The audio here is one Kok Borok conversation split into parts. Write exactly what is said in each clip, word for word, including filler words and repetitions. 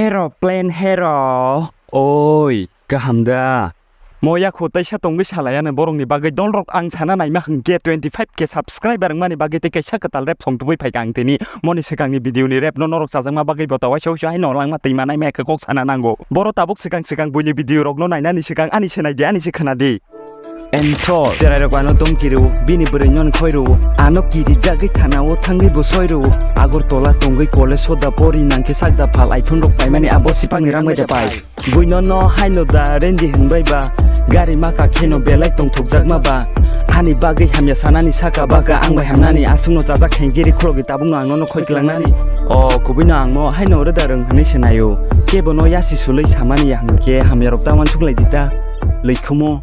Hero, plain hero. Oi, kaham da? Mo yakho teisa tongwi salai ano borokni bagwi, dolrok ang sana naima hwnkhe twenty five K subscriber wngmani bagwi tei kaisa kwtal rap song tubui phaikha ang tini. Moni swkangni video ni rap no norok chajakma bagwi bo tawai soi soi haino langma twi manai maya khe kok sana nango. Boro tabuk swkang swkang buini video rok no nainani swkang ani se naidi, ani se khwnadi. Enthor, cherai rok ano tong kiri o, bini bwrwi no khoi rw o. Ano kiri jagwi thana o thangwi bo soi rw o. Agartala tongwi college soda pori nangkhe sakda phal iPhone rok paimani abo sipangni rang bai da pai. Buino no haino da rendi hinbai ba, gari maka kheno belai tongthokjakma ba. Hani bagwi hamya sanani saka baka ang bai hamnani aswkno chajak khengkiri khulogwi tabukno ang nono khoi klangnani. O kubuino ang mo haino rwda rwng hwnwi se naio. Kebo no yasi sulwi samani ya hwnkhe hamya rok ta uansuk lai di ta. Lwikhumo.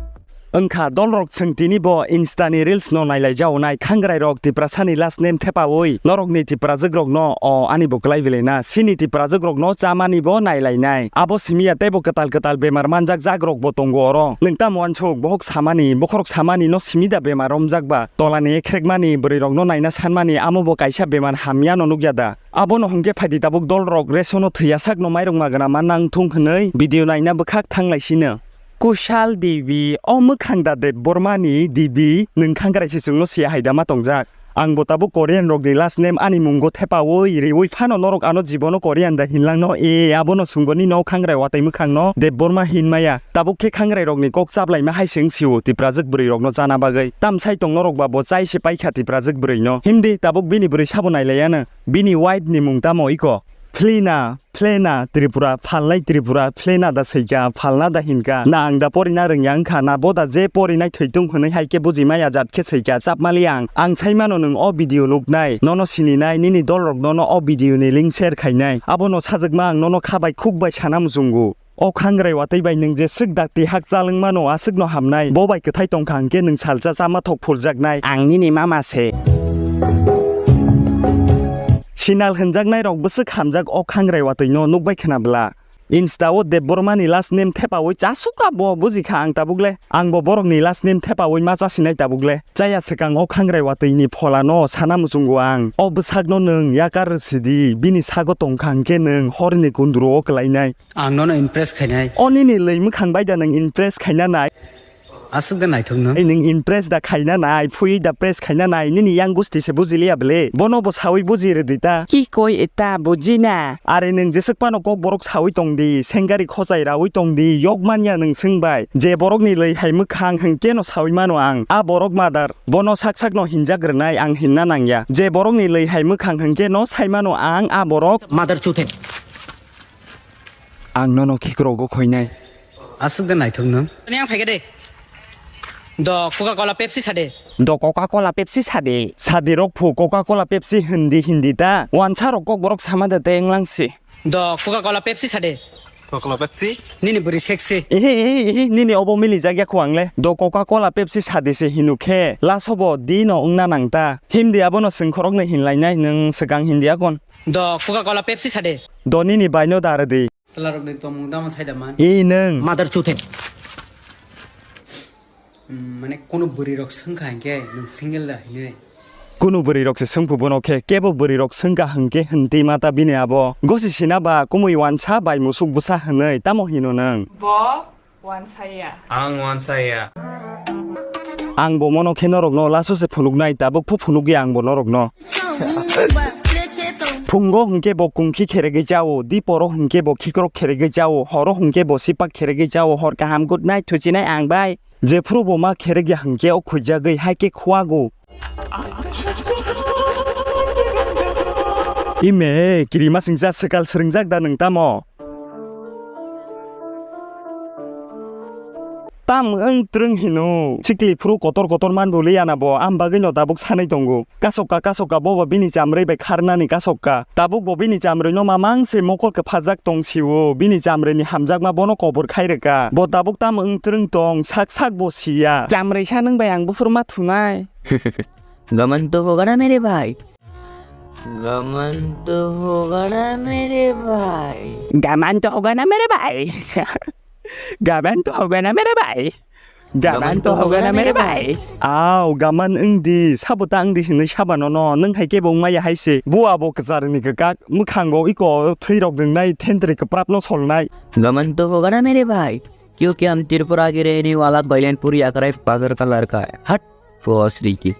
Wngkha dolrok chwng tini bo Insta ni reels no nailai jaonai khangrai rok Tiprasa ni last name thepaui norok ni Tiprajwk rok no o ani bo kwlai belai na sini Tiprajwk rok no chamani bo nailainai abo simi ya tei bo kwtal kwtal bemar manjak jak rok bo tongo oro nwng tamo uansuk bohok samani bokhorok samani no simi da bemar romjak ba tola ni ekhrekmani bwrwi rok no naina sanmani amo bo kaisa bemar hamya no nukya da abo no hwnkhe phaidi tabuk dolrok reso no thwiya sak no mairok magwna ma nang thung hwnwi video naina bwkhak thanglai sino. Kushal Devi, o mwkhang da Debbarma ni Devi, nwng khangrai se chwngno siya hai da ma tongjak. Ang bo tabuk Korean rok ni last name ani mungo thepaui riui phano norok ano jibono Korean da hinlangno e abono swngbo nini o khangrai watwi mwkhang no Debbarma hinmaya. Tabuk khe khangrai rok ni kok chaplaima hai se wngsio Tiprajwk bwrwi rok no chana bagwi. Tamsai tong norok ba bo chai se paikha Tiprajwk bwrwi no. Himdi tabuk bini bwrwi sabo nailaiya no. Bini wife ni mung tamo iko? Flina. Phlena Tripura, phalnai Tripura, phlena da swi kha, phalna da hin kha. Na ang da porina rwngya wng kha, na bo da je porinai thwi tung hwnwi hai khe buji maya jat khe swi kha, chap mali ang. Ang sai mano nwng o video nuknai, nono sininai, nini dolrok nono o video ni link share khainai. Abono sajwkma ang nono kha bai khuk bai sana muchungo. O khangrai watwi bai nwng jeswk dakti hakchal wng mano, aswkno hamnai. Bo bai kwthai tong kha hwnkhe nwng salsa chama thok phurjaknai. Ang nini mama se. Sinal hwnjaknai rok bwswk hamjak o khangrai watwi no nukbai khna bla. Insta o Debbarma ni last name thepaui chasuk kha bo buji kha ang tabuk le. Ang bo borok ni last name thepaui ma chasinai tabuk le. Chaya swkang o khangrai watwi ni phola no sana muchungo ang. O bwsak no nwng yakar rw sidi bini sago tong kha hwnkhe nwng hor ni kundro o kwlainai. Ang nono impress khainai. O nini lwi mwkhang bai da nwng impress khaina nai. Aswk da naithok no. Ei, nwng impress da khaina nai, phui da press khaina nai, nini yang gusti se bujiliya bele. Bono bo sawi buji rwdi ta. Ki koi eta buji na? Are nwng jeswk phano kok borok sawi tong di, sengari khochai rawi tong di, yok manya nwng swng bai. Je borok ni lwi hai mwkhang hwnkhe no sawi mano ang. A borok mother, bono sak sak no hinjak rwnai ang hinna nangya. Je borok ni lwi hai mwkhang hwnkhe no sai mano ang a borok. Mother chuthe. Ang nono khikrogo khoinai. Aswk de naithok no. Ani ang phaikha de. Do Coca Cola Pepsi sade. Do Coca Cola Pepsi sade. Sadi rok phu Coca Cola Pepsi hindi hindi ta. Wansa rok kok borok sama de teng langsi. Do Coca Cola Pepsi sade. Coca Cola Pepsi. Nini bwrwi sexy. Ehe, ehe, ehe, nini obo mili jagya khuang le. Do Coca Cola Pepsi sade se hinu khe. Lasobo di no wngna nang ta. Hindi abono swngkhorok no hinlainai nwng swkang hindi akon. Do Coca Cola Pepsi sade. Do nini bai no da rwdi. Chwlarokni tongmung tamo sai da man? Ei nwng. Mother chuthe. Hmm, mane kunu bwrwi rok swngkha hinkhe nwng single da hinwi. Kunu bwrwi rok se swngphu bono khe, kebo bwrwi rok swngkha hinkhe hwntwi mata bini abo. Gosi sina ba kumui wansa bai musuk bwsa hinwi tamo hino nwng? Bo Wansaya. Ang wansaya. Ang bo mono khe norokno laso se phunuknai, tabuk phu phunukya ang bo norokno. Phungo hwnkhe bo kungkhi kheregwi chao, diporo hwnkhe bo khikrok kheregwi chao, horo hwnkhe bo sipak kheregwi chao, hor kaham good night thuchinai ang bai. Jephuru bo ma kheregya hwnkhe o khuijagwi hai khe khuago. Ime, kirima singcha swkal swrwngjak da nwng tamo? Tam wng twrwng hino. Sikli phuru kotor kotor man bwlwi yana bo, am bagwi no tabuk sanwi tongo. Kasokka, kasokka, bo bo bini chamrwi bai kharnani kasokka. Tabuk bo bini chamrwi no mamang se mokol kwphajak tong sio. Bini chamrwi ni hamjakma bono kobor khai rwkha. Bo tabuk tam wng twrwng tong, sak sak bo siya. Chamrwi sa nwng bai ang buphuru ma thunai. गमन तो होगा ना मेरे भाई? गमन तो होगा ना मेरे भाई? गमन तो होगा ना मेरे भाई? गमन तो होगा ना मेरे भाई? Gaman to hoga na mere bhai. Aw, gaman wng di, sabo ta wng di hinwi saba nono, nwng hai khe bo wng maya hai se. Bo abo kwchar ni kwkak, mwkhango iko thwi rok nwngnai, thentri kwprap no solnai. Gaman to hoga na mere bhai. Kyunki hum Tripura ke rehne wala, Bailanpur yakrai pagar ka ladka hai. Hat, fosri ki.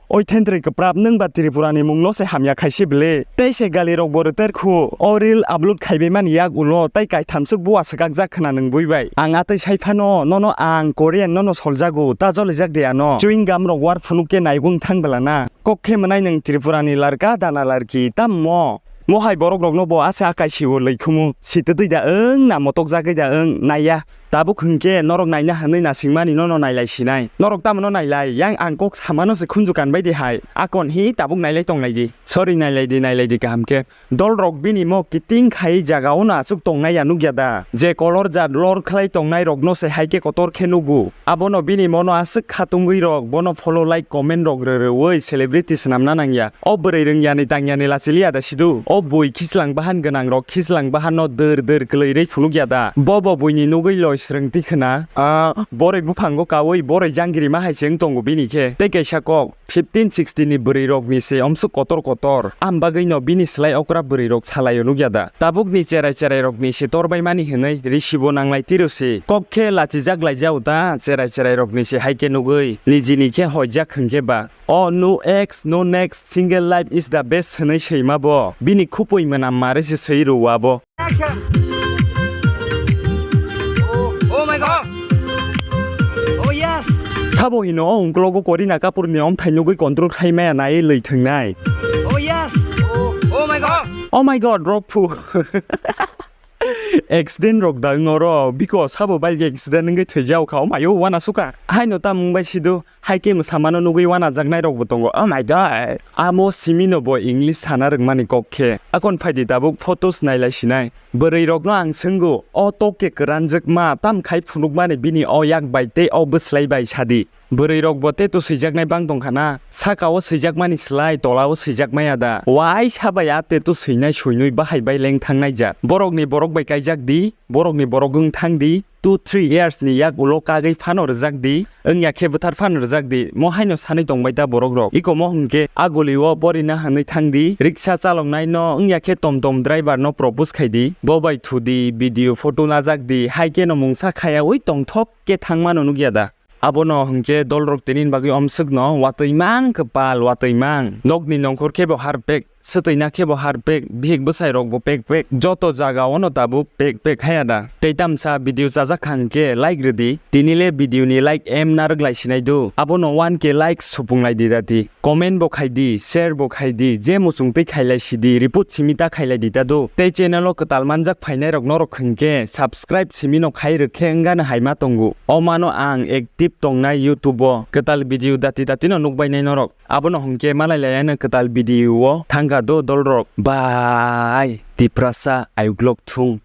Oi thentri kwprap, nwng ba Tripura ni mung no se hamya khai se bele. Tei se gali rok bo rwter khu. O reel upload khaibai mani yak ulo, tai kaitham swk bua swkak jak khna nwng bui bai. Ang atwi sai phano, nono ang Korean nono soljago, ta jolijak de ano. Chewing gum rok war phunuk khe naigung thang bela na. Kok khe mwnai nwng Tripura ni larka dana larki, tam mo? Mo hai borok rok no bo asa akai siwo lei khumu. Sitwtwi da wng na motok jagwi da wng, naiya. Tabuk hwnkhe norok naina hwnwi nasingmani nono nailai sinai. Norok tamo no nailai, yang ang kok samano se khunju kan bai di hai. Akon hi tabuk nailai tonglai di. Sorry, nailai di, nailai di kaham khe. Dol rok bini mo kiting khai jaga o no aswk tongnai ya nukya da. Je kolor jat lor khlai tongnai rok no se hai khe kotor khe nugo. Abono bini mo no aswk khatungwi rok bono follow, like, comment rok rwrwi celebrity swnamna nangya. O bwrwi rwngyani tangyani lachiliya da sidu. O bui khislang bahan gwnang rok khislang bahan no dwr dwr kwlwi rwi phunukya da. Bo bo buini nugwi loi swrwng tikhwna. Ah, boroi buphango kaui boroi jangirima hai se wng tongo bini khe. Tei kaisa kok, fifteen sixteen ni bwrwi rok ni se omswk kotor kotor. Am bagwi no bini slai okra bwrwi rok salai o nukya da. Tabuk ni cherai cherai rok ni se tor bai mani hwnwi risi bo nanglai tiro se. Kok khe lachijak lai jao da, cherai cherai rok ni se hai khe nugwi. Niji ni khe hoijak hwnkhe ba. O no ex, no next, single life is the best hwnwi swima bo. Bini khupui mwnam mare se swi rw abo. Action! Oh, oh my God! Oh yes! Sabo hino o ungklogo Korina Kapoor ni omthai nugwi control khai maya nai lwi thwngnai. Oh yes! Oh, oh my God! Oh my God, rok phu. Accident rok da wng oro, biko sabo bike accident wngwi thwijao kha, o mayo wana suka. Haino tamung bai sidu, hai khe mwsamano nugwi wanajaknai rokbo tongo, oh my God. Amo simino bo English sana rwngmani kok khe. Akon phaidi tabuk photos nailai sinai. Bwrwi rokno ang swngo, o tok khe kwranjwk ma, tam khai phunukmani bini o yak bai tei o bwslai bai sadi. Bwrwi rok bo tattoo swijaknai bang tongkha na, saka o swijakmani slai tola o swijak maya da? Waisa bai a tattoo swinai swinwi bahai bai leng thangnai jak. Borok ni borok bai kaijak di, borok ni borok wng thang di, two three years ni yak ulo kagwi phano rwjak di, wngya khe bwthar phano rwjak di, mo haino sanwi tongbai ta borok rok. Iko mo hwnkhe a guli o porina hwnwi thang di, riksa chalok nai no wngya khe tom tom driver no propose khai di, bo bai thu di, video photo najak di, hai khe no mungsa khaya ui tongthok khe thang mano nukya da. Abono hwnkhe dolrok tini bagwi omswkno watwi mang kwpal watwi mang. Nokni nongkhor khe bo har pek, swtwina khe bo har pek, bihik bwsai rok bo pek pek. Joto jaga ono tabuk pek pek haya da. Tei tamsa video chajak kha hwnkhe like rwdi. Tini le video ni like em narwk lai sinai do. Abono one K like supung lai di dati. Comment bo khai di, share bo khai di, je muchung twi khailai sidi, report simi ta khailai di ta do. Tei channel o kwtal manjak phainai rok norok hwnkhe subscribe simi no khai rwkhe wngano hai ma tongo. O mano ang active tongnai YouTube o. Kwtal video dati dati no nukbai nai norok. Abono hwnkhe malai lai ano kwtal video o thangkha do dolrok. Bye. Tiprasa ayuklok thung.